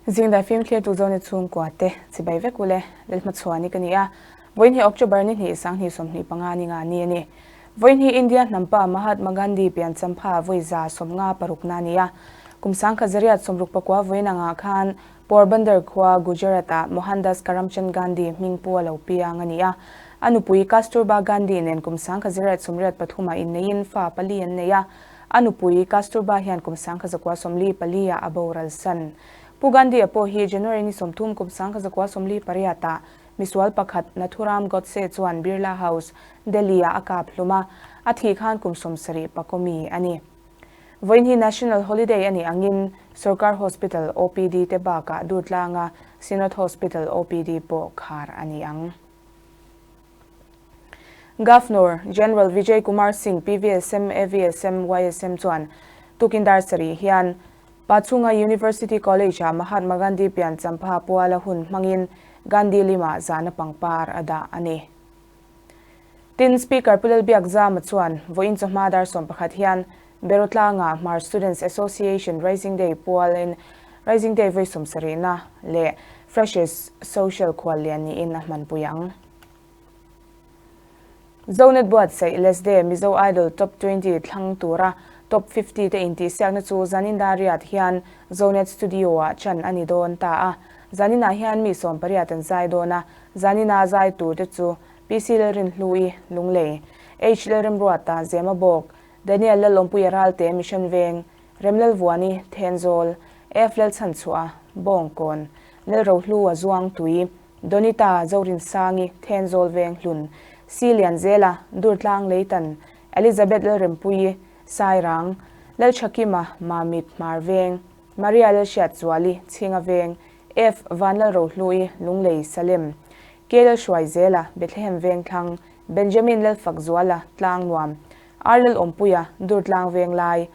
Zingdai fimthlir tu zawni chhungkua te chibai vek ule Lalhmachhuani ka ni a, vawiin hi October ni hnih 20 25 ni nga ni a ni. Vawiin hi India hnampa Mahatma Gandhi pianchampha vawi 56 na a ni a. Kum 1969 vawiin angah khan Porbandar khua Gujarat-ah Mohandas Karamchand Gandhi hming pu a lo piang a ni a. A nupui Kasturba Gandhi nen kum 1983 ah inneiin fa pali an nei a. A nupui Kasturba hian kum 1944 ah a boral san. Pu Gandhi-a pawh hi January ni 30 kum 1948 ah misual pakhat Nathuram Godse chuan Birla House, Delhi-ah a kap hlum a, a thih khan kum 70 pakawmi a ni. Vawiin hi National Holiday a nih angin Sorkar Hospital OPD te bakah Durtlanga Synod Hospital OPD pawh khar a ni ang. Governor General Vijay Kumar Singh PVSM AVSM YSM chuan tukin dar sarih hian Pachhunga University College-ah Mahatma Gandhi pianchampha puala hun hmangin Gandhi limah zahna pangpar a dah a ni. Tin, Speaker Pu Lalbiakzama chuan vawiin chawhma dar 11 hian Berotlanga Hmar Students Association Rising Day pualin Rising Day vawi 70na leh Freshers Social khual lian niin a hmanpui ang. Zonet buatsaih Lesde Mizo Idol Top 20 thlang tura Top 50 te intihsiakna chu zanin dar riat hian Zonet Studio-ah chan a ni dawn ta a. Zaninah hian mi 18 an zai dawn a, zanina zai tur te chu PC Lalrinhlui, Lunglei, H Lalremruata, Zema Bawk, Daniel Lalawmpuia Ralte, Mission Veng, Remlalvuani, Thenzawl, F Lalchhanchhuah, Bawngkawn, Lalrohlua, Zuangtui, Donita, Zorinsangi, Thenzawl Veng Hlun, C Lianzela, Durtlang Leitan, Elizabeth Lalrempuii, Sairang, Lalchhakima, Mamit, Hmar Veng, Maria Lalhriatzuali, Chhinga Veng, F Vanlalrohlui, Lunglei, Salem, K Lalhruaizela, Bethlehem Vengthlang, Benjamin Lalfakzuala, Tlangnuam, R Lalawmpuia, Durtlang Venglai,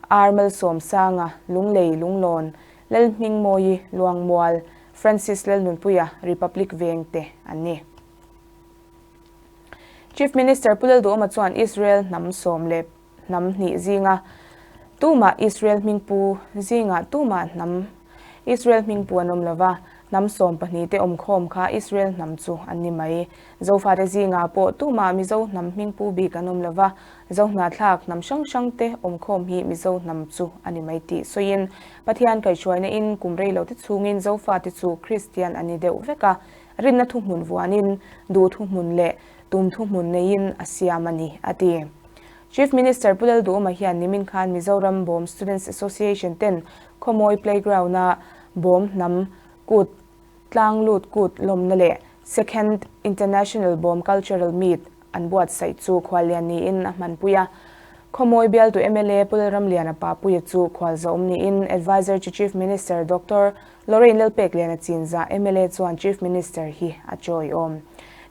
R Malsawmsanga, Lunglei, Lunglawn, Lalhmingmawi, Luangmual, Francis Lalnunpuia, Republic Veng te an ni. Chief Minister Pu Lalduhoma chuan Israel hnam sawm leh hnam hnih zinga tumah Israel hmingpu zingah tumah hnam Israel hmingpu an awm lova, hnam 12 te awmkhawm kha Israel hnam chu an ni mai. Zofate zingah pawh tumah Mizo hnam hmingpu bik an awm lova, Zohnahthlak hnam hrang hrang te awmkhawm hi Mizo hnam chu a ni mai tih sawiin Pathian kaihhruaina in kum rei lo te chhungin Zofate chu Kristian an ni deuh vek a, rinna thuhmun vuanin duh thuhmun leh tum thuhmun neiin a siam a ni, a ti. Chief Minister Pu Lalduhoma hian nimin khan Mizoram Bawm Students Association ten Khawmawi Playground-a Bawm hnam kut tlang lut kut lawmna leh Second International Bawm Cultural Meet an buatsaih chu khuallian niin a hmanpui a. Khawmawi bialtu mla Pu Lalramliana Papuia chu khualzawm niin Adviser to Chief Minister Doctor Lorraine Lalpekliana Chinzah mla chuan Chief Minister hi a chawiawm.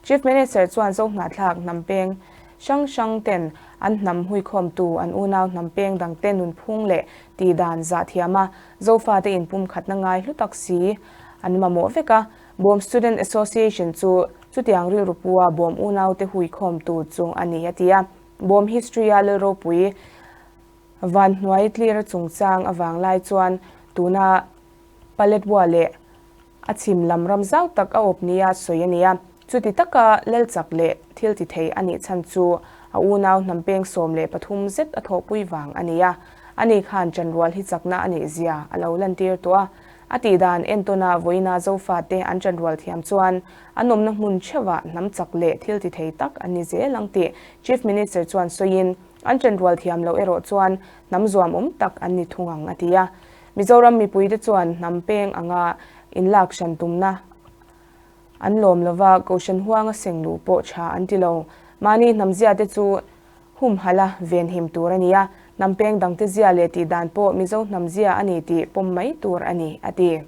Chief Minister chuan Zohnahthlak hnam peng hrang hrang ten an hnam huikhawmtu an unau hnam peng dangte nunphung leh tihdan zah thiam a, Zofate inpumkhatna ngai hlu tak si an mamawh vek a. Bawm Student Association chu chutiang rilru pua bawm unaute huikhawmtu chu a ni a ti a. Bawm history-a Lalropui Vanhnuai tlir chungchang avang lai chuan tuna Paletwa leh a chhim lam ram zau tak a awp nia sawi a ni a. Chuti taka Lalchak leh thil ti thei a nih chhan chu a unau hnam peng 13 zet a thawhpui vang a ni a. Ani khan chanrual hi chakna a nih zia a lo lantir tawh a. A tih dan entawna vawiina Zofate an chanrual thiam chuan an awmna hmun theuhah hnam chak leh thil ti thei tak an ni zel ang tih Chief Minister chuan sawiin an chanrual thiam loh erawh chuan hnam zuamawm tak an ni thung ang a ti a. Mizoram mipuite chuan hnam peng anga inlak hran tumna an lawm lova Kohhran huanga seng luh pawh tha an ti lo. Mahni hnam ziate chu humhalh a venhim tur a ni a, hnam peng dangte zia leh tih dan pawh Mizo hnam zia a ni tih pawm mai tur a ni, a ti.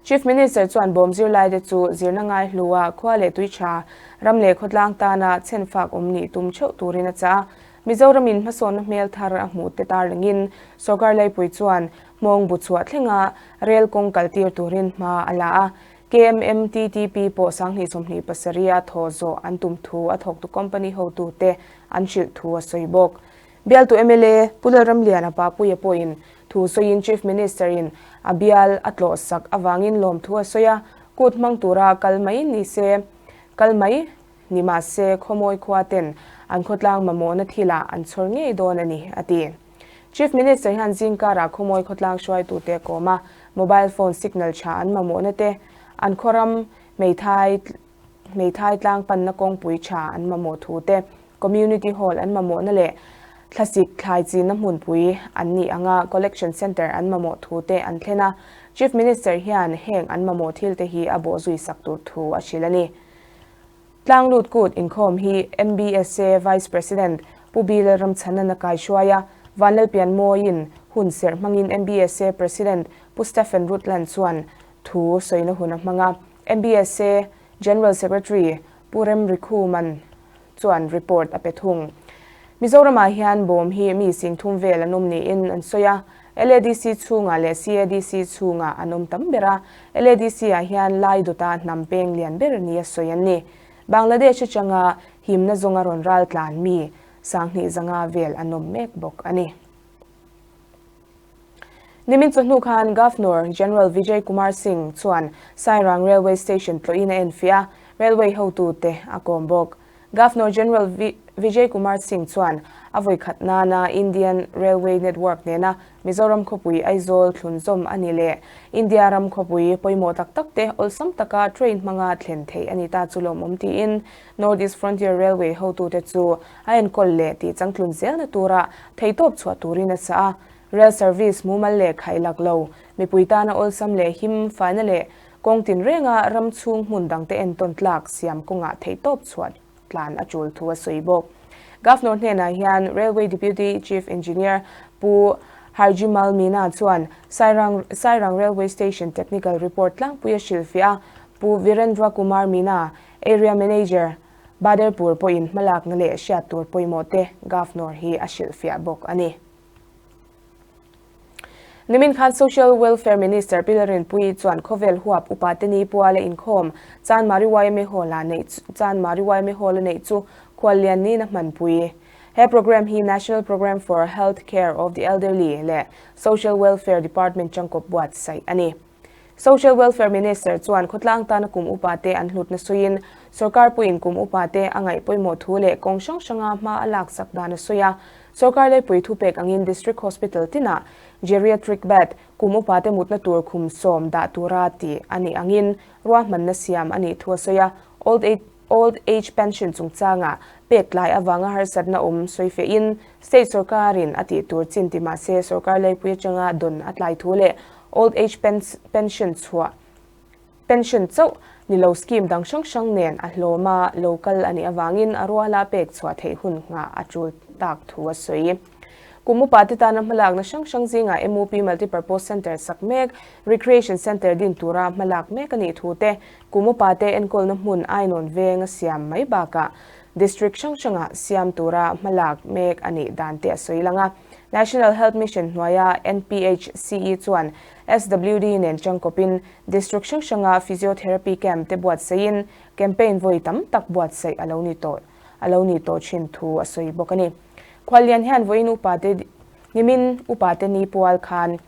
Chief Minister chuan bawm zirlaite chu zirna ngai hlua khua leh tui tha, ram leh khawtlang tana chhenfak awm nih tum theuh turin a chah a. Mizoramin hmasawnna hmel thar a hmuh te tarlangin sorkar laipui chuan hmawng bu chhuah thlenga rel kawng kaltir turin hma a la a. KMMTTP pawh 2027 a thaw zawh an tum thu a thawktu company hotute an hrilh thu a sawi bawk. Bialtu mla Pu Lalramliana Papuia pawhin. Thu sawiin Chief Minister in a bial a tlawh sak avangin lawmthu a sawi a, kut hmang tura kal mai ni se, kal mai ni mah se Khawmawi khua ten an khawtlang mamawhna thilah an chhawr ngei dawn a ni, a ti. Chief Minister hian zingkarah Khawmawi khawtlang hruaitute a kawm a, mobile phone signal tha an mamawhna te, an khawram hmeithai hmeithai tlang panna kawngpui tha an mamawh thu te, Community Hall an mamawhna leh thlasik thlai chinna hmunpui an nih anga Collection Centre an mamawh thu te an thlen a, Chief Minister hian heng an mamawh thil te hi a bawhzui sak tur thu a hrilh a ni. Tlanglut Kut inkhawm hi MBSA Vice President Pu Bill Ramchhanan a kaihruai a, Vanlalpianmawiin hun serh hmangin MBSA President Pu Stephen Rutland chuan thu sawina hun a hmang a, MBSA General Secretary Pu Remrikhuman chuan report a pe thung. Mizoramah hian bawm hi mi singthum vel an awm niin an sawi a, LADC chhungah leh CADC chhungah an awm tam ber a, LADC-ah hian Lai dawta hnam peng lian ber nia sawi an ni. Bangladesh atanga himna zawnga rawn ral tlan mi 2000 zanga vel an awm mek bawk a ni. Nimin chawhnu khan Governor General Vijay Kumar Singh chuan Sairang Railway Station tlawhin a enfiah a, railway hotute a kawm bawk. Governor General Vijay Kumar Singh chuan a vawikhat nana Indian Railway Network nena Mizoram khawpui Aizawl thlunzawm a ni leh India ram khawpui pawimawh tak tak te awlsam taka train hmanga thlen theih a ni ta chu lawmawm tiin North East Frontier Railway hotute chu a enkawl leh tih changtlun zelna tura theihtawp chhuah turin a sah a. Rail service mumal leh khaih lak lo, mipui tana awlsam leh him faina leh kawng tinrenga ram chhung hmun dangte entawn tlak siam kawngah theihtawp chhuah tlan a tul thu a sawi bawk. Governor hnenah hian Railway Deputy Chief Engineer Pu Harjimal Meena chuan Sairang Sairang Railway Station Technical Report tlangpui a hrilhfiah a, Pu Virendra Kumar Meena, Area Manager, Baderpur pawhin hmalakna leh hriat tur pawimawh te Governor hi a hrilhfiah bawk a ni. Nimin khan Social Welfare Minister Pi Lalrinpuii chuan khawvel huap upa te ni puala inkhawm Chanmari yma Hall-a neih Chanmari yma Hall-a neih chu khuallian niin a hmanpui. He programme hi National Programme for Health Care of the Elderly leh Social Welfare Department tangkawp buatsaih a ni. Social Welfare Minister chuan khawtlang tana kum upa te an hlutna sawiin, sorkar puiin kum upa te a ngaih pawimawh thu leh kawng hrang hranga hma a laksak dan a sawi a. Sorkar leipui thupek angin District Hospital tinah Geriatric Bed, kum upa te mutna tur khum sawm dah tura tih a nih angin ruahmanna siam a nih thu a sawi a. Old Age Old Age Pension chungchanga pek tlai avanga harsatna awm sawi fehin State sorkarin a tih tur chin ti mahse sorkar leipui atanga dawn a tlai thu leh Old Age Pension chhuah pension chauh ni lo scheme dang hrang hrang nen a hlawma lo kal a nih avangin a ruala pek chhuah theih hun nghah a tul tak thu a sawi. Kum upa te tana hmalakna hrang hrang zingah MUP Multipurpose Centre sak mek, Recreation Centre din tura hmalak mek a nih thu te, kum upa te enkawlna hmun ainawn veng a siam mai bakah District hrang hrangah siam tura hmalak mek a nih dan te a sawi lang a. National Health Mission hnuaia NPHCE chuan SWD nen tangkawpin District hrang hranga Physiotherapy Camp te buatsaihin campaign vawi tam tak buatsaih a lo ni tawh a lo ni tawh thin thu a sawi bawk a ni. Khuallian hian vawiin upate nimin upate ni pual khan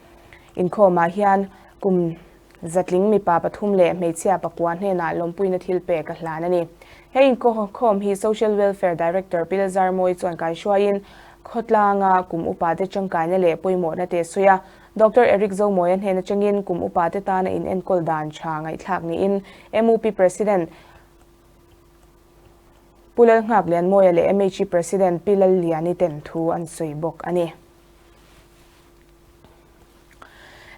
inkhawmah hian kum Zatling mipa pathum leh hmeichhia pakua hnenah lawmpuina thil pek a hlan a ni. He inkhawm hi Social Welfare Director Pi Lalzarmawi chuan kaihruaiin khawtlanga kum upate tangkaina leh pawimawhna te a sawi a. Doctor Eric Zomawia hnen atangin kum upate tana inenkawl dan tha ngaihthlak niin MUP President Pu Lalnghak Lianmawia leh MHE President Pi Lalliani ten thu an sawi bawk a ni.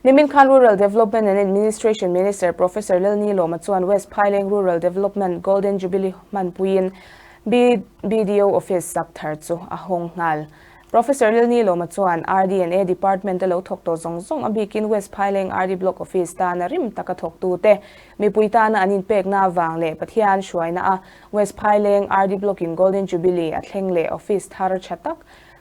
Nimin khan Rural Development and Administration Minister Professor Lalni Lawma chuan West Phaileng Rural Development Golden Jubilee hmanpuiin BDO Office sak thar chu a hawng nghal. Professor Lalni Lawma chuan RD&A Department a lo thawk tawh zawng zawng a bikin West Phaileng RD Block Office tana rim taka thawktute mipui tana an inpekna avang leh Pathian hruaina a West Phaileng RD Block in Golden Jubilee a thleng leh office thar tha tak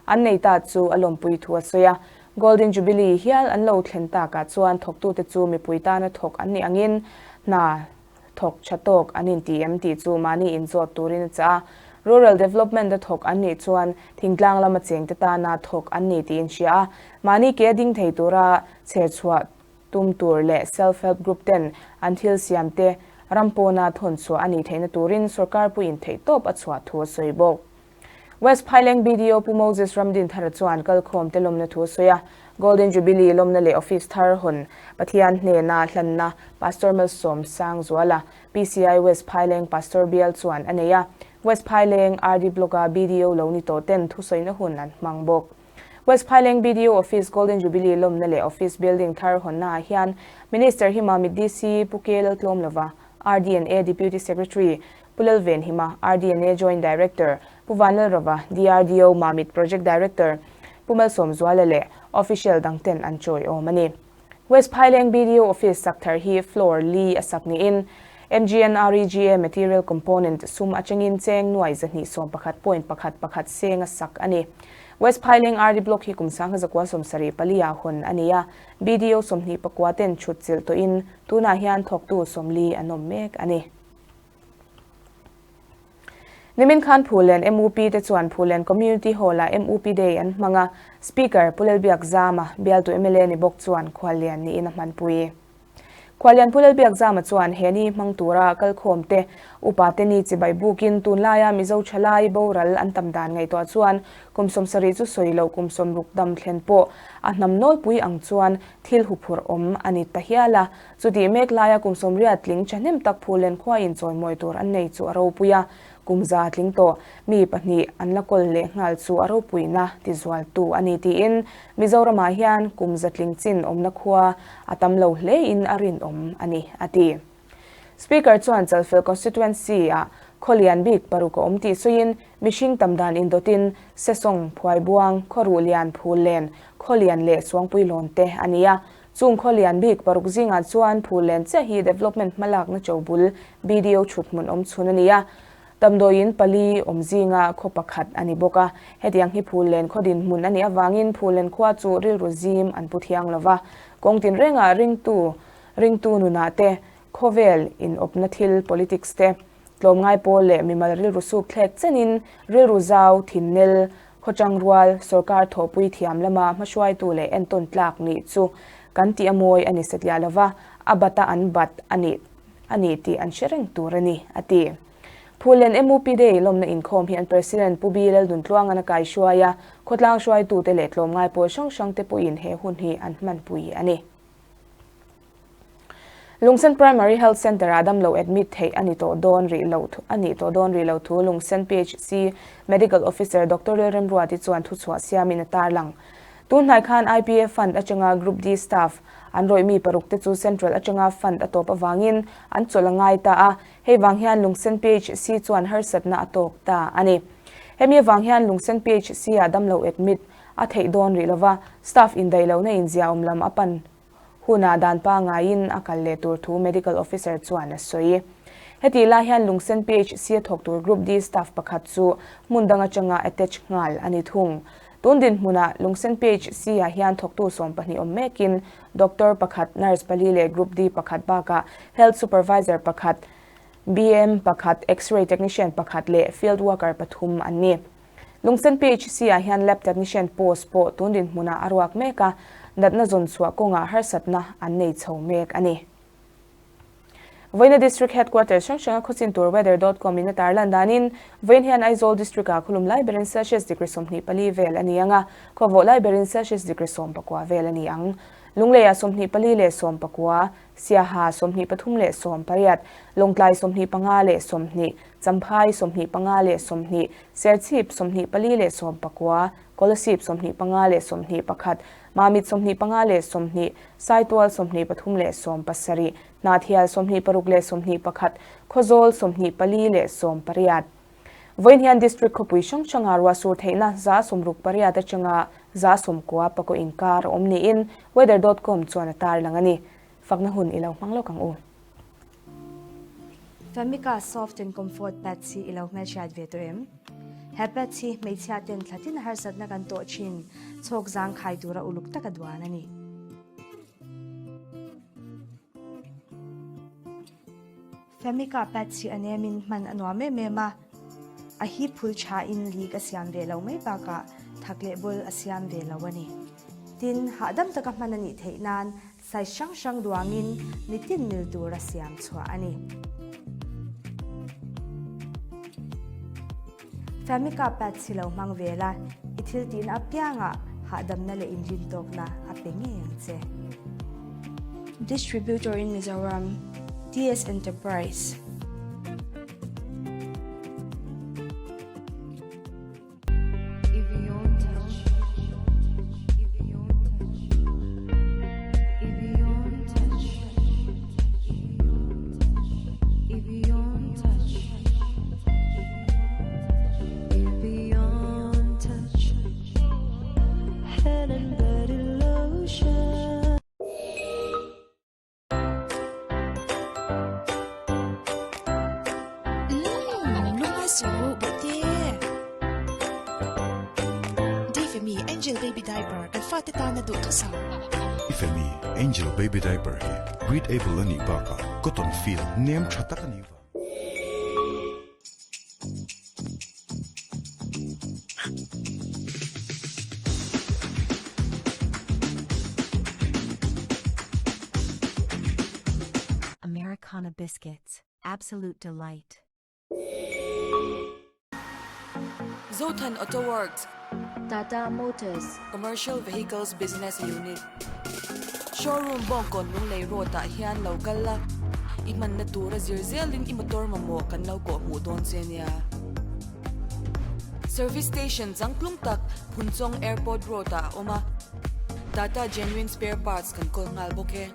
an nei ta chu a lawmpui thu a sawi a. Golden Jubilee hial an lo thlen takah chuan thawktute chu mipui tana thawk an nih angin hna thawk tha tawk an inti em tih chu mahni inzawt turin a chah a. Rural Development a thawk an nih chuan thingtlang lama chengte tana thawk an ni tih inhria a, mahni ke a ding thei tura chherchhuah tum tur leh Self Help Group ten an thil siam te ram pawna thawn chhuah a nih theihna turin sorkar puiin theihtawp a chhuah thu a sawi bawk. West Phaileng BDO Pu Moses Ramdinthara chuan kalkhawm te lawmna thu a sawi a, Golden Jubilee lawmna leh Office thar hawn Pathian hnena hlanna Pastor Malsawm Sangzuala, PCI West Phaileng Pastor Bial chuan a nei a, West Phaileng RD Block-a BDO lo ni tawh ten thusawina hun an hmang bawk. West Phaileng BDO Office Golden Jubilee lawmna leh Office Building thar hawnnaah hian Minister hi Mamit DC Pu K Laltlawmlova, RDNA Deputy Secretary Pu Lalvenhima, RDNA Joint Director, Pu Vanlalrova, DRDO Mamit Project Director, Pu Malsawmzuala leh Official dangten an chawiawm a ni. West Phaileng BDO Office sak thar hi floor li a sak niin MGNREGA Material Component sum atangin cheng nuai 211 point pakhat pakhat seng a sak a ni. West Phaileng RD Block hi kum 1974 ah hawn a ni a, BDO 29 ten chhut chilh tawhin tunah hian thawktu 40 an awm mek a ni. Nimin khan Phulen MUP te chuan Phulen Community Hall-ah MUP Day an hmang a, Speaker Pu Lalbiakzama, bialtu mla ni bawk chuan khuallian niin a hmanpui. Khuallian Pu Lalbiakzama chuan he ni hmang tura kalkhawm te, upa te ni chibai bukin tunlaia Mizo thalai boral an tam dan ngaihtuah chuan kum 70 chu sawi loh kum 60 dam thlen pawh a hnam nawlpui ang chuan thil huphurh awm a ni ta hial a, Chutih mek laia kum 80 tling thahnem tak Phulen khua in chawimawi tur an nei chu a ropui a, kum za tling tawh mi pahnih an la kawl leh nghal chu a ropuina tizualtu a ni tiin Mizoramah hian kum za tling chin awmna khua a tam lo hle in a rinawm a ni, a ti. Speaker chuan Chalfel Constituency ah khaw lian bik paruk a awm tih sawiin mihring tam dan indawtin Sesawng, Phuaibuang, Khawruhlian, Phullen, Khawlian leh Suangpuilawn te a ni a, Chung khaw lian bik paruk zingah chuan Phullen chiah hi development hmalakna cho bul BDO chhut hmun awm chhun a ni a, damdawiin pali awm zinga khaw pakhat a ni bawk a. Hetiang hi Phullen khaw dinhmun a nih avangin Phullen khua chu rilru zim an pu thiang lo va, kawng tinrengah ringtu ringtu nunah te, khawvel inawpna thil politics te, tlawmngai pawl leh mimal rilru suk thlek chenin rilru zau thinnel Khawchang rual, sorkar thawhpui thiam lama hmahruaitu leh entawn tlak nih chu kan tih a mawi a ni satliah lova, a bata an bat a nih a ni tih an hre reng tur a ni, a ti. Phullen MUP Day lawmna inkhawm hi an President Pu B. Lalduntluangan a kaihruai a, khawtlang hruaitute leh tlawmngai pawl hrang hrangte pawhin he hun hi an hmanpui a ni. Lungsen Primary Health Centre-ah damlo admit theih a ni tawh dawn rih loh a nih tawh dawn rih loh thu Lungsen PHC Medical Officer Doctor Lalremruati chuan thuchhuah siamin a tarlang. Tun hnai khan IPA Fund atanga Group D staff an rawih mi paruk te chu Central atanga fund a tawp avangin an chawlh a ngai ta a, hei vang hian Lungsen PHC chuan harsatna a tawk ta a ni. Hemi avang hian Lungsen PHC-ah damlo admit a theih dawn rih lova, staff indaih lohna inziahawm lam a pan hunah dan pangaiin a kal leh tur thu Medical Officer chuan a sawi. Hetih lai hian Lungsen PHC a thawk tur Group D staff pakhat chu hmun dang atanga attach nghal a ni thung. Tun dinhmunah Lungsen PHC ah hian thawktu 12 awm mekin Doctor pakhat, Nurse pali leh Group D pakhat bakah Health Supervisor pakhat, BM pakhat, X-ray Technician pakhat leh Field Worker pathum an ni. Lungsen PHC ah hian Lab Technician post pawh tun dinhmunah a ruak mek a, natna zawn chhuah kawngah harsatna an nei chho mek a ni. Vawiina District Headquarters hrang hranga khawchin tur weather dot com in a tarlan danin, vawiin hian Aizawl District ah khawlum lai berin Celsius degree 24 vel a ni ang a, khawvawh lai berin Celsius degree 19 vel a ni ang. Lungleiah 24 leh 19, Siaha 23 leh 18, Lawngtlai 25 leh 20, Champhai 25 leh 20, Serchhip 24 leh 19, Kolasib 25 leh 21, Mamit 25 leh 20, Saitual 23 leh 17, Hnahthial 26 leh 21, Khawzawl 24 leh 18. Vawiin hian District khawpui hrang hranga ruah sur theihna 68 atanga 90 pakaw inkar a awm niin weather dot com chuan a tarlang a ni. Fakna hun i lo hmang lawk ang u. Famika Soft and Comfort Pads hi i lo hmelhriat ve tawh em? He pads hi hmeichhia ten thlatin harsatna kan tawh thin chhawk zangkhai tura uluk taka duan a ni. Famika Pads hi a nemin hman a nuam em em a. A hip phul tha in leak a siam ve lo mai bakah thak leh bawl a siam ve lo a ni. Tin, hahdam taka hman a nih theih nan size hrang hrang duangin mitin mil tura siam chhuah a ni. Famica pads hi lo hmang ve la, i thil tihna apiangah hahdamna leh inrintawkna a pe ngei ang che. Distributor in Mizoram, TS Enterprise. Lungngai suh ru bawhte. Difemi Angel Baby Diaper kan fate tana duh thusam. Difemi Angel Baby Diaper hi breathable a nih bakah cotton feel nem tha tak a nih vang. Americana Biscuits, absolute delight. Zothan Auto Works. Tata Motors. Commercial Vehicles Business Unit. Showroom Bawngkawn Lunglei Road ah hian lo kal la, i hmanna tura zir zelin i motor mamawh kan lo kawh hmuh dawn che nia. Service Station changtlung tak Phunchawng Airport Road ah a awm a, Tata Genuine Spare Parts kan kawl nghal bawk e.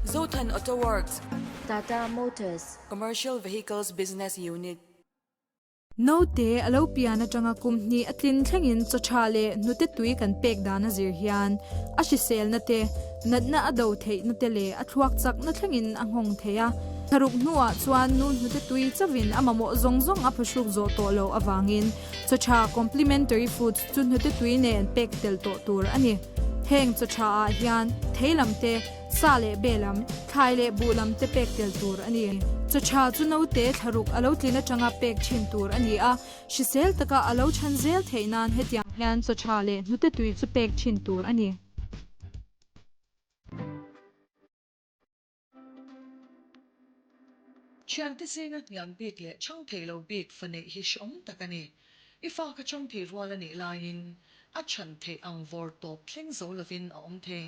Zothan Auto Works. Tata Motors. Commercial Vehicles Business Unit. Naute a lo pian atanga kum hnih a tlin thlengin chaw tha leh hnute tui kan pek dan a zir hian a hriselna te, natna a do theihna te leh a thluak chakna thlengin a nghawng thei a. Thlaruk hnuah chuan nu hnute tui chauhin a mamawh zawng zawng a phahruk zawh tawh loh avangin chaw tha complementary foods chu hnute tui nen pek tel tawh tur a ni. Heng chaw tha ah hian thei lam te, Sa leh be lam, thlai leh buh lam te pek tel tur a ni. Chaw tha chu naute thlaruk a lo tlin atanga pek thin tur a ni a, hrisel taka a lo chhan zel theih nan hetiang hian chaw tha leh hnute tui chu pek thin tur a ni. Thiante zinga hniam bik leh chhang thei lo bik fa neih hi hrehawm tak a ni. I fa kha chhang thei rual a nih laiin a chhan theih ang vawr tawp thleng zo lovin a awm thei.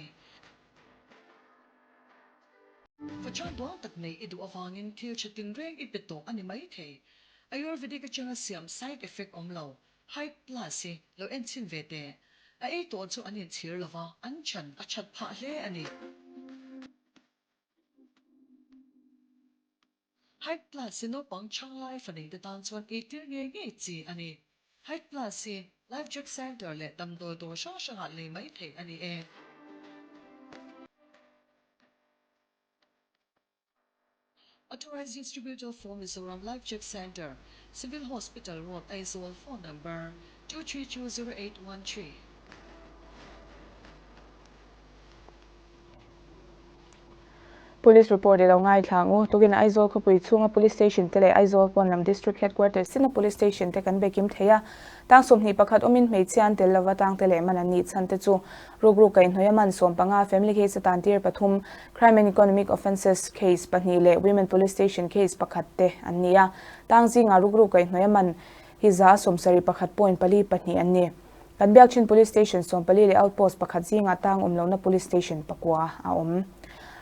Fa chang duang tak nei i duh avangin thil tha tinreng i pe tawh a ni mai thei. Ayurvedic atanga siam side effect awm lo, Hype Plus hi lo en chhin ve teh. A ei tawh chu an inchhir lova, an chan a that phah hle a ni. Hype Plus hi naupang chhang lai fa neite tan chuan eitir ngei ngei chi a ni. Hype Plus hi Life Drug Centre leh damdawi dawr hrang hrangah lei mai theih a ni e. Authorized Distributor for Mizoram Life Check Centre, Civil Hospital Road, Aizawl, Phone Number, 2320813. Police report i lo ngaithla ang u. Tukin Aizawl khawpui chhunga Police Station te leh Aizawl pawn lam District Headquarters sina Police Station te kan bekim thei a. Tang 21 awmin hmeichhia an tel lova tang te leh man an nih chhan te chu rukru kaihhnawih a man 15, Family Case atan tir pathum, Crime and Economic Offences Case pahnih leh Women Police Station Case pakhat te an ni a. Tang zingah rukru kaihhnawih a man hi 71 point pali pahnih an ni. Kan biak thin Police Station 14 leh Outpost pakhat zingah tang awm lohna Police Station pakua a awm.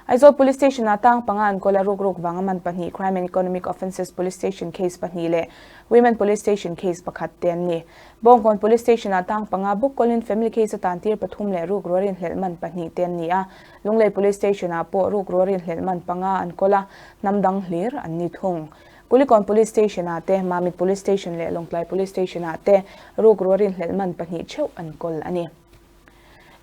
Aizawl Police Station ah tang panga an kawl a ruk ruk vanga man pahnih Crime and Economic Offences Police Station case pahnih leh Women Police Station case pakhat te an ni. Bawngkawn Police Station ah tang panga buk kawlin Family case atan tir pathum leh ruk rual inhlelh man pahnih te an ni a. Lunglei Police Station ah pawh ruk rual inhlelh man panga an kawl a, hnam dang hlir an ni thung. Kulikawn Police Station ah te, Mamit Police Station leh Lawngtlai Police Station ah te rukru a rinhlelh man pahnih theuh an kawl a ni.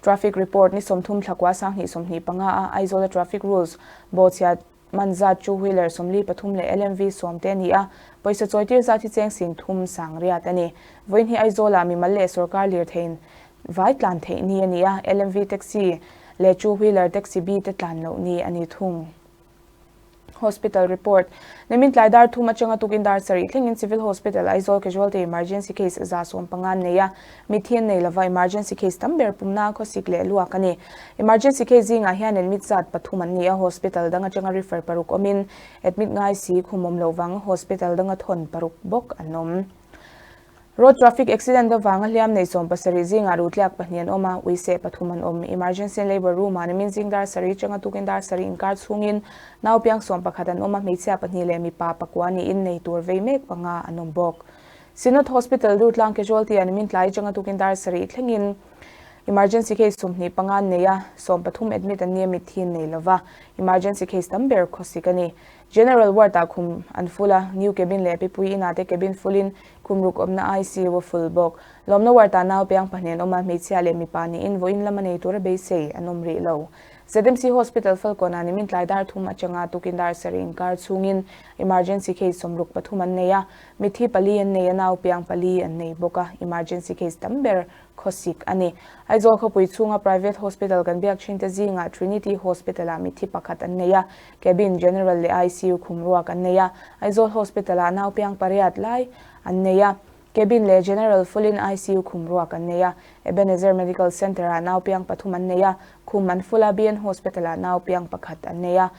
Traffic Report ni 30 thlakua 2025 a Aizawl a Traffic Rules bawhchhiat man zat two wheeler 43 leh LMV sawm te a ni a, pawisa chawitir zat hi cheng 30 sangriat a ni. Vawiin hi Aizawl ah mimal leh sorkar lirtheiin vai tlan theih ni a ni a, LMV taxi leh two wheeler taxi bi te tlan loh ni a ni thung. Hospital report, Nimin tlai dar thum atanga tukin dar sarih thlengin Civil Hospital Aizawl Casualty Emergency Case 150 an nei a, mitthi an nei lova emergency case tam ber pumna khawsik leh luak a ni. Emergency case zingah hian admit zat pathum an ni a, hospital dang atanga refer paruk awmin admit ngai si khum awm loh vang hospital danga thawn paruk bawk an awm. Road traffic accident avanga hliam nei 70 zingah rutliak pahnih an awm a, uiseh pathum an awm. Emergency and labour room ah nimin zing dar sarih atanga tukin dar sarih inkar chhungin nau piang 11 an awm a, hmeichhia pahnih leh mipa pakua niin nei tur vei mek panga an awm bawk. Synod Hospital Durtlang Casualty ah nimin tlai atanga tukin dar sarih thlengin emergency case 25 an nei a, 13 admit an ni a, mitthi an nei lova, emergency case tam ber khawsik a ni. General ward ah khum an full a, new cabin leh pipui inah te cabin full in khum ruk awmna ICU a full bawk. Lawmna ward ah nau piang pahnih an awm a, hmeichhia leh mipa niin vawiin lama nei tura beisei an awm rih lo. ZMC Hospital Falkawn ah nimin tlai dar thum atanga tukin dar sarih inkar chhungin emergency case 63 an nei a, mitthi pali an nei a, nau piang pali an nei bawk a, emergency case tam ber khawsik a ni. Aizawl khawpui chhunga private hospital kan biak thinte zingah Trinity Hospital-ah mitthi pakhat an nei a, cabin, general leh ICU khum ruak an nei a, Aizawl Hospital-ah naupiang pariat lai an nei a, cabin leh general full-in ICU khum ruak an nei a, Ebenezer Medical Centre-ah naupiang pathum an nei a, khum an full a, BN Hospital-ah naupiang pakhat an nei a,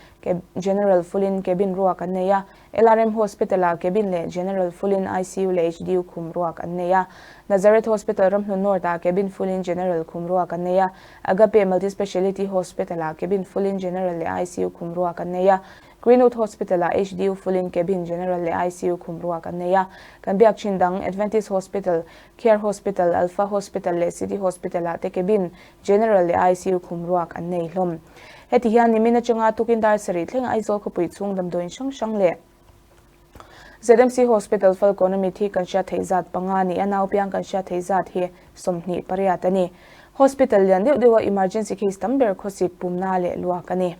general full-in cabin ruak an nei a, LRM Hospital-ah cabin leh general full-in ICU leh HDU khum ruak an nei a. Nazareth Hospital Ramhlun North-ah cabin full-in general khum ruak an nei a. Agape Multi-Speciality Hospital-ah cabin full-in general leh ICU khum ruak an nei a. Greenwood Hospital-ah HDU full-in cabin, general leh ICU khum ruak an nei a. Kan biak thin dang Adventist Hospital, Care Hospital, Alpha Hospital leh City Hospital-ah te cabin, general leh ICU khum ruak an nei hlawm. Heti hian nimin atanga tukin dar sarih thleng Aizawl khawpui chhung damdawiin hrang hrang leh ZMC Hospital Falkawn ami thi kan hriat theih zat panga ni a, naupiang kan hriat theih zat hi 28 a ni. Hospital lian deuh deuha emergency case tam ber khawsik pumna leh luak a ni.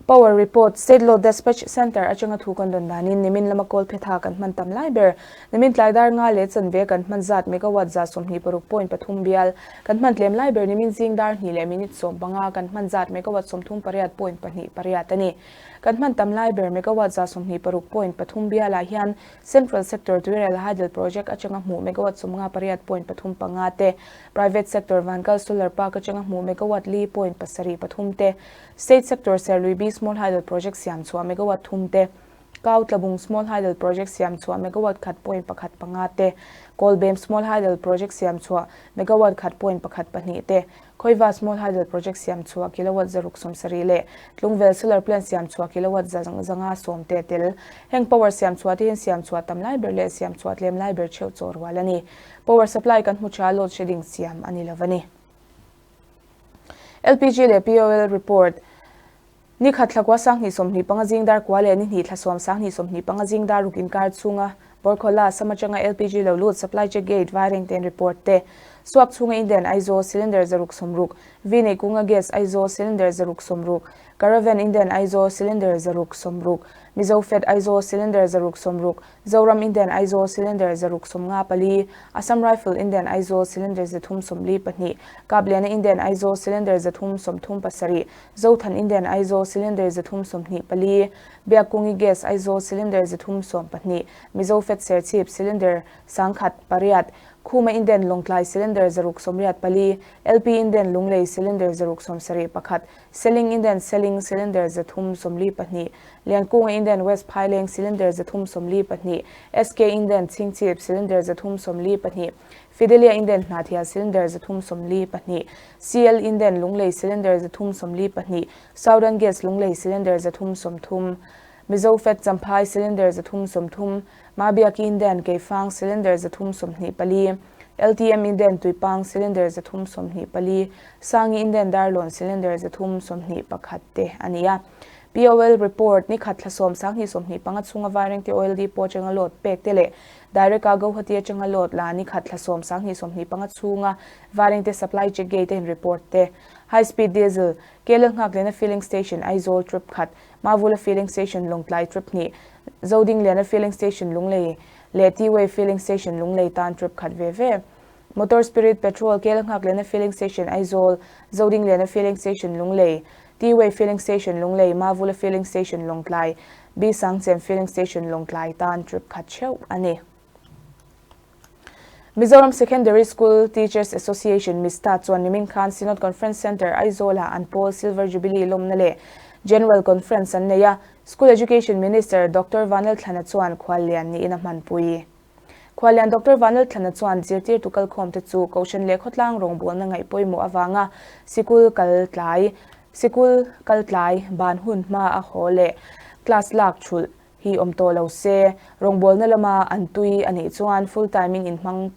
Power report, State Load Despatch Centre atanga thu kan rawn danin nimin lama kawl phetha kan hman tam lai ber. Nimin tlai dar nga leh chanve kan hman zat megawatt 126.3 bial kan hman tlem lai ber nimin zing dar hnih leh minute 15 kan hman zat megawatt 38.28 a ni. Kan hman tam lai ber megawatt 126.3 bialah hian Central Sector Tuirial Hydel Project atanga hmuh megawatt 58.35 te, Private Sector Vankal Solar Park atanga hmuh megawatt 4.73 te, State Sector Serlui Small Hydel Project siam chhuah megawatt thum te, Kau Tlabung Small Hydel Project siam chhuah megawatt 1.15 te, Kawlbem Small Hydel Project siam chhuah megawatt 1.12 te, Khawiva Small Hydel Project siam chhuah kilowatt 670 leh Tlungvel Solar Plant siam chhuah kilowatt 510 te tel. Heng power siam chhuah te hian siam chhuah tam lai ber leh siam chhuah tlem lai ber theuh chaw rual a ni. Power supply kan hmu tha load shedding siam a ni lo a ni. LPG leh POL report, Ni khat thla kua 2025 zing dar kua leh ni hnih thla sawm 2025 zing dar ruk inkar chhunga Borkhola Assam atanga LPG lo lut supply check gate Vaireng ten report te Suak chhunga Indian Aizawl cylinder 160, V nei kunga gas Aizawl cylinder 160, Caravan Indian Aizawl cylinder 160, Mizo Fed Aizawl cylinder 160, Zoram Indian Aizawl cylinder 654, Assam Rifle Indian Aizawl cylinder 342, Kapliana Indian Aizawl cylinder 337, Zothan Indian Aizawl cylinder 324, Biakkungi Gas Aizawl cylinder 312, Mizo Fed Serchhip cylinder 1008, Khuma Indian Lawngtlai cylinder 684, LP Indian Lunglei cylinder 671, Seling Indian Seling cylinder 342, Liankunga Indian West Phaileng cylinder 342, SK Indian Chhingchhip cylinder 342, Fidelia Indian Hnahthial cylinder 342, CL Indian Lunglei cylinder 342, Southern Gas Lunglei cylinder 330, Mizo Fed Champhai cylinder 330, Mabiaki Indian Keifang cylinder 324, LTM Indian Tuipang cylinder 324, Sangi Indian Darlawn cylinder 321 te a ni a. POL report, Ni khat thla sawm 2025 chhunga Vairengte Oil Depot atanga load pek te leh Direct a Guwahati atanga load la ni khat thla sawm 2025 chhunga Vairengte supply check gate in report te. High speed diesel, KL Nghaklena filling station Aizawl trip khat, Mavula filling station Lawngtlai trip hnih, Zodingliana filling station Lunglei leh T-way filling station Lunglei tan trip khat ve ve. Motor spirit, petrol, KL Nghaklena filling station Aizawl, Zodingliana filling station Lunglei, T-Way Filling Station Lunglei, Mavula Filling Station Lawngtlai, B Sangchem Filling Station Lawngtlai tan trip khat theuh a ni. Mizoram Secondary School Teachers Association, MISTA, chuan nimin khan Synod Conference Centre, Aizawl-ah an pawl Silver Jubilee lawmna leh General Conference an nei a, School Education Minister Doctor Vanlalthlana chuan khuallian niin a hmanpui. Khuallian Doctor Vanlalthlana chuan zirtirtu kalkhawmte chu Kohhran leh khawtlang rawngbawlna ngaih pawimawh avanga sikul kal tlai, sikul kal tlai, ban hun hma a haw leh class lak thulh hi awm tawh lo se, rawngbawlna lama an tui a nih chuan full time in inhmang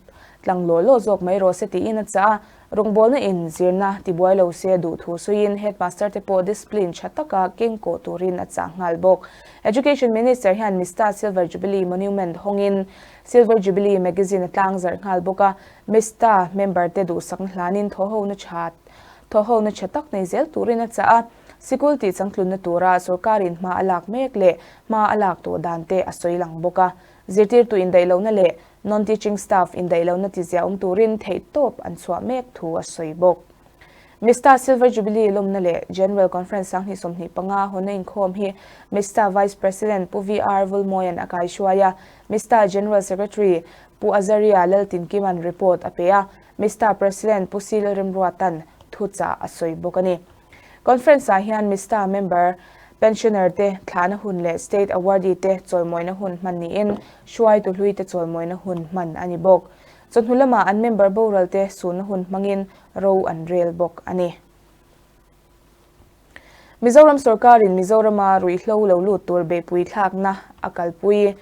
tlang law law zawk mai rawh se tiin a chah a. Rawngbawlna in zirna tibuai lo se duh thu sawiin Headmaster te pawh discipline tha taka keng kawh turin a chah nghal bawk. Education Minister hian Mista Silver Jubilee Monument hawngin Silver Jubilee Magazine a tlang zarh nghal bawk a, Mista member te duhsakna hlanin thawhhona tha thawhhona tha tak nei zel turin a chah a, sikul tih changtlunna tura sorkarin hma a lak mek leh hma a lak tawh dan te a sawi lang bawk a. Zirtirtu indaihlohna leh Non-teaching staff indaihlohna tizia awm turin theihtawp an chhuah mek thu a sawi bawk. Mista Silver Jubilee lawmna leh General Conference 2025 hawnna inkhawm hi Mista Vice President Pu VR Vulmawia'n a kaihruai a, Mista General Secretary Pu Azaria Laltinkima'n report a pe a, Mista President Pu C Lalremruata'n thuchah a sawi bawk a ni. Conference-ah hian Mista member pensioner te thlahna hun leh state awardee te chawimawina hun hman niin hruaitu hlui te chawimawina hun hman a ni bawk. Chawhnu lamah an member boral te sunna hun hmangin ro an rel bawk a ni. Mizoram sorkarin Mizorama ruihhlo lo lut tur beihpui thlakna a kalpui.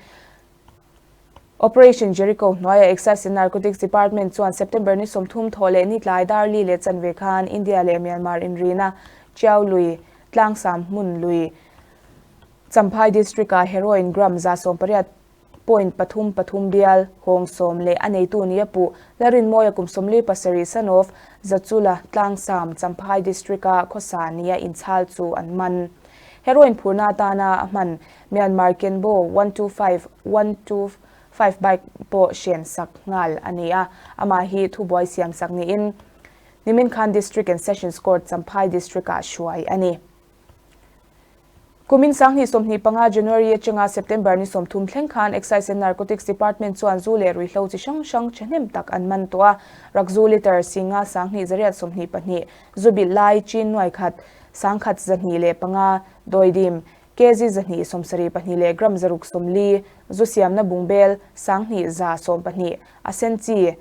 Operation Jericho hnuaia Excise and Narcotics Department chuan September ni 30 thawh leh ni tlai dar li leh chanve khan India leh Myanmar inrina Chiao lui, Tlangsam hmun lui, Champhai District-ah heroin gram 180 point pathum pathum bial hawng sawm leh a neitu nia puh Larinmawia kum 47 son of Zachula, Tlangsam, Champhai District-a khawsa nia inchhal chu an man. Heroin phurna atana a hman Myanmar Kenbo 125 125 bike pawh hren sak nghal a ni a, amah hi thubuai siam sak niin Nimin khan District and Sessions Court Champhai District-ah hruai a ni. Kumin 2025 January atanga September ni 30 thleng khan Excise and Narcotics Department chuan zu leh ruihhlo chi hrang hrang thahnem tak an man tawh a, rakzu litre singa 2822, zu bilh lai chin nuai khat 1105, dawidim, Kg 272 leh gram 640, zu siamna bungbel 2112, a sen chi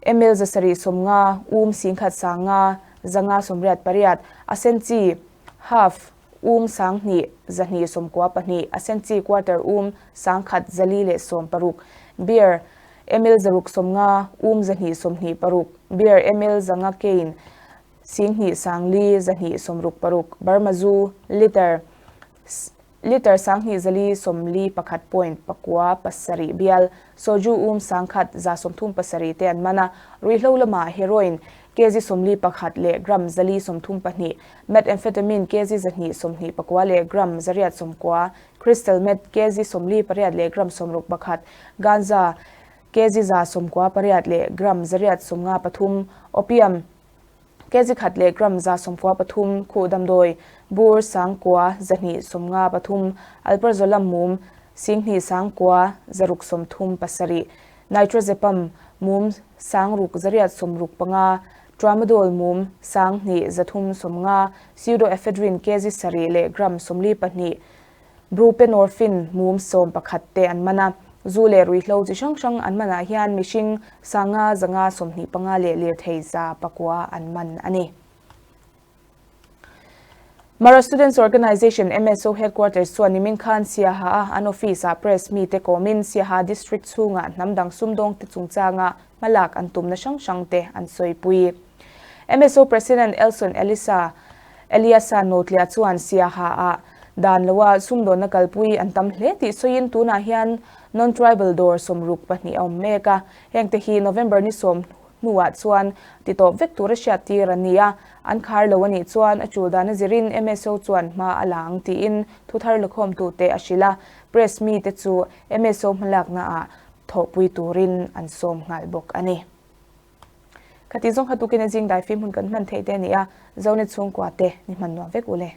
ml 750, um 10,500, 588, a sen chi half um 2294, a sen chi quarter um 1160, beer ml 650, um 226, beer ml 500 cane 2 5 266, Burma zu litre litre 2441 point pakua pasarih bial, soju um 1137 te an man a, ruihhlo lama heroin kg 41 leh gram 432, methamphetamine kg 229 leh gram 890, crystal meth kg 48 leh gram 61, ganja kg 198 leh gram 853, opium Kg khat leh gram 193, khuh damdawi, bur 9253, alprazolam mum 29,637, nitrazepam mum 6865, tramadol mum 2350, pseudoephedrine kg 7 leh gram 42, Buprenorphine mum 11 te an man a, zu leh ruihhlo chi hrang hrang an manah hian mihring sanga 525 leh lirthei 900 an man a ni. Mara Students Organisation, MSO, Headquarters chuan nimin khan Siaha a an office-ah press mite kawmin Siaha District chhungah hnam dang sumdawngte chungchanga hmalak an tumna hrang hrangte an sawipui. MSO President Elson Elisa Eliasa Notlia chuan Siaha-ah dan loa sumdawnna kalpui an tam hle tih sawiin tunah hian non-tribal dawr 62 a awm mek a, hengte hi November ni sawm hnuah chuan ti tawp vek tura hriat tir an ni a, an khar lo a nih chuan a tul dan a zirin MSO chuan hma a la ang tiin thuthar lakhawmtute a hrilh a, press mite chu MSO hmalaknaah thawhpui turin an sawm nghal bawk a ni. Khati zawng kha tukin a zing daifim hun kan hman theih te a ni a, Zonet chhungkua te ni hman nuam vek u le.